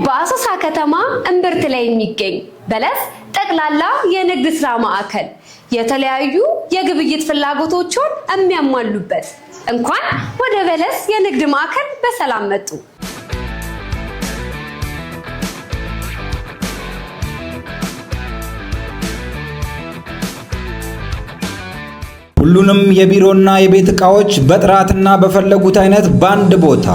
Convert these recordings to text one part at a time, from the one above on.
በአሶሳ ከተማ እምብርት ላይ የሚገኝ በለስ ጠቅላላ የንግድ ስራ ማዕከል የተለያዩ የግብይት ፍላጎቶችን የሚያሟሉበት፣ እንኳን ወደ በለስ የንግድ ማዕከል በሰላም መጡ። ሁሉንም የቢሮና የቤት ዕቃዎች በጥራትና በፈለጉት አይነት በአንድ ቦታ።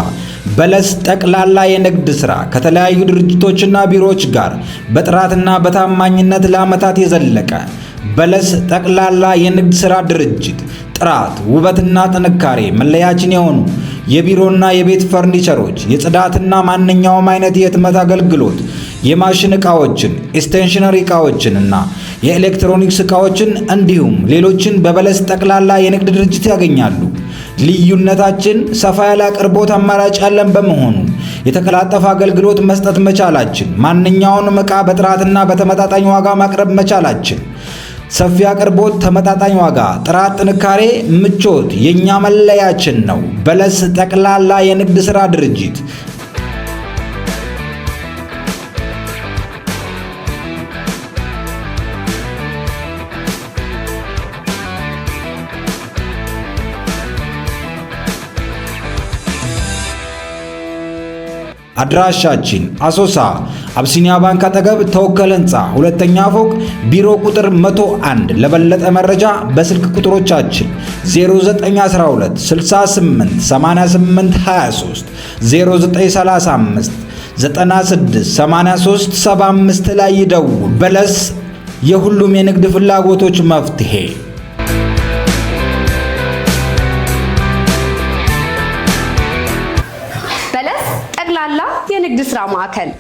በለስ ጠቅላላ የንግድ ሥራ ከተለያዩ ድርጅቶችና ቢሮዎች ጋር በጥራትና በታማኝነት ለዓመታት የዘለቀ በለስ ጠቅላላ የንግድ ሥራ ድርጅት ጥራት፣ ውበትና ጥንካሬ መለያችን የሆኑ የቢሮና የቤት ፈርኒቸሮች፣ የጽዳትና ማንኛውም አይነት የህትመት አገልግሎት፣ የማሽን ዕቃዎችን፣ stationery ዕቃዎችን እና የኤሌክትሮኒክስ ዕቃዎችን እንዲሁም ሌሎችን በበለስ ጠቅላላ የንግድ ድርጅት ያገኛሉ። ልዩነታችን ሰፋ ያለ አቅርቦት አማራጭ ያለን በመሆኑ የተቀላጠፈ አገልግሎት መስጠት መቻላችን፣ ማንኛውንም ዕቃ በጥራትና በተመጣጣኝ ዋጋ ማቅረብ መቻላችን። ሰፊ አቅርቦት፣ ተመጣጣኝ ዋጋ፣ ጥራት፣ ጥንካሬ፣ ምቾት የእኛ መለያችን ነው። በለስ ጠቅላላ የንግድ ሥራ ድርጅት። አድራሻችን አሶሳ አብሲኒያ ባንክ አጠገብ ተወከል ህንፃ ሁለተኛ ፎቅ ቢሮ ቁጥር 101። ለበለጠ መረጃ በስልክ ቁጥሮቻችን 0912 68 88 23፣ 0935 96 83 75 ላይ ይደውሉ። በለስ የሁሉም የንግድ ፍላጎቶች መፍትሄ። በለስ ጠቅላላ የንግድ ስራ ማዕከል።